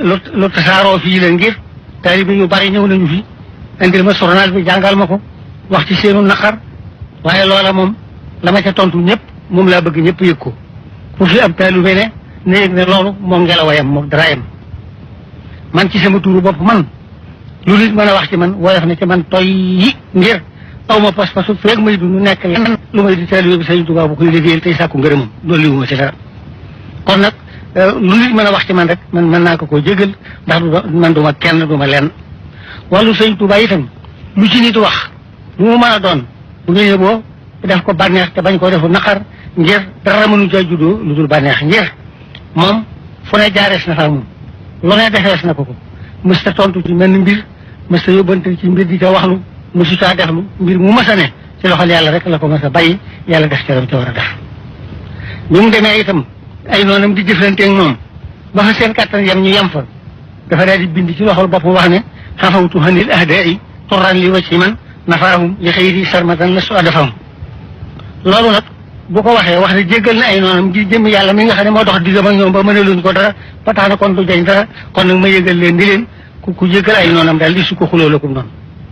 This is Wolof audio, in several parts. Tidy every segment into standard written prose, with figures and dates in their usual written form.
lu tasaaroo fii la ngir taalibe yu bari ñëw nañu fi indil ma journal bi jàngal ma ko wax ci seenu naqar waaye loola moom la ma ca tontu ñëpp moom laa bëgg ñëpp yëg ko fu fi am taalibe ne yëg ne loolu moom ngelawayam moom dara yam man ci sama tuuru bopp man lu nit mën a wax ci man woyof na ci man toy yi ngir aw ma pas-pasu feeg may dund nekk lenn lu may di taalibe bi Sëriñ Tuubaa bu koy liggéeyal tey sàkku ngërëmam loolu liwuma ci dara kon nag lu nit mën a wax ci man rek man mën naa ko jégal ndax man duma kenn duma lenn wàllu Sëriñ Tuubaa itam lu ci nit wax lu mu mën a doon bu nga yëboo def ko bànneex te bañ koo defu naqar ngir dara mënu ca juddoo lu dul bànneex ngir moom fu ne jaarees na fa moom lu ne defees na ko mës ta tontu ci menn mbir mës ta yóbbante ci mbir di ca waxlu mësu caa deflu mbir mu mës a ne ci loxol yàlla rek la ko mës a bàyyi yàlla def ca lam ca war a def bi mu demee itam ay noonam di jëflanteeg moom ba fa seen kàttan yam ñu yem fa dafa daal di bind ci loxol boppam wax ne xafawtu hanil ahdaai turran li wacci man nafaahum li xëyri sarmatan la su adafam loolu nag bu ko waxee wax ne jéggal na ay noonam ngir jëmm yàlla mi nga xam ne moo dox diggam ak ñoom ba mënaluñ ko dara ba tax na kon du jañ dara kon nag ma yëgal leen di leen ku jéggal ay noonam daal di su ko xuloo la ko noonu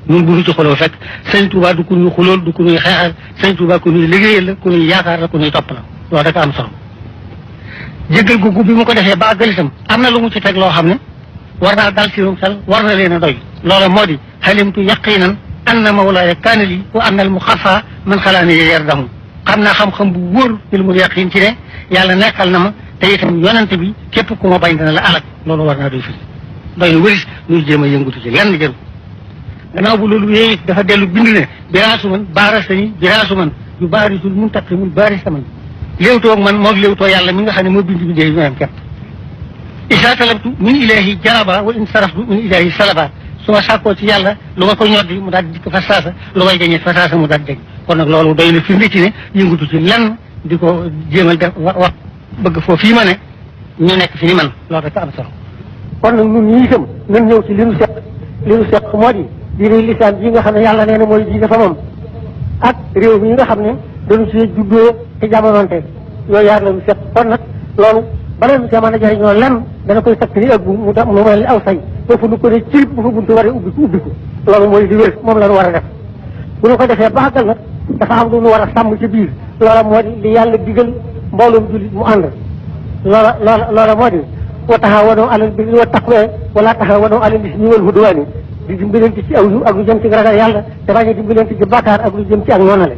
ñun bu ñu ci xuloo fekk Sëñ Tuubaa du ku ñuy xulool du ku ñuy xeexal Sëñ Tuubaa ku ñuy liggéeyal la ku ñuy yaakaar la ku ñuy topp la loolu rek am solo jéggal googu bi mu ko defee ba àggal itam am na lu mu ci teg loo xam ne war naa dal ci xel war na leen a doy loola moo di xalimtu yaqinan anna mawlaaya kaana lii wa anna al muxafa man xalaani yardahu xam naa xam-xam bu wóor ilmul yaqin ci ne yàlla nekkal na ma te itam yonante bi képp ku ma bañ dana la alak loolu war naa doy fi doy na wëris ñuy jéem a yëngatu ci lenn jëru gannaaw bu loolu yooyu dafa dellu bind ne biraasu man baarasani biraasu man yu baarisul muntaqimul baarisa man léewtoo ak man moog léewtoo yàlla mi nga xam ne moo bind bi dee ñooyam képp isa talabtu min ilahi jaraba wa in saraftu min ilahi salaba su ma sàkkoo ci yàlla lu ma ko ñoddi mu daal di dikk fa saasa lu may jañee fa saasa mu daal di kon nag loolu doy na firnde ci ne yëngatu ci lenn di ko jéemal def wax bëgg foofu fii ma ne ñu nekk fi ni man loolu rek am solo kon nag ñun ñii itam nañ ñëw ci li nu seq moo di diine lisaan yi nga xam ne yàlla nee na mooy diine fa moom ak réew mi nga xam ne dañu si juddoo te jamonoonte yooyu yaar la ñu seq kon nag loolu bala nu see mën a jëriñoo lenn dana koy takk ni ëgg mu mel ni aw say foofu nu ko ne cirib bu fa buntu waree ubbiku loolu mooy li wér moom la nu war a def bu nu ko defee ba àggal nag dafa am lu nu war a sàmm ci biir loola moo di li yàlla digal mbooloom jullit mu ànd loola moo di wa taxawanoo alal birri wa taqwa wala taxawanoo alal ismi wal udwaani di dimbalante ci aw yu ak lu jëm ci ragal yàlla te bañ a dimbalante ci bàkkaar ak lu jëm ci ak noonale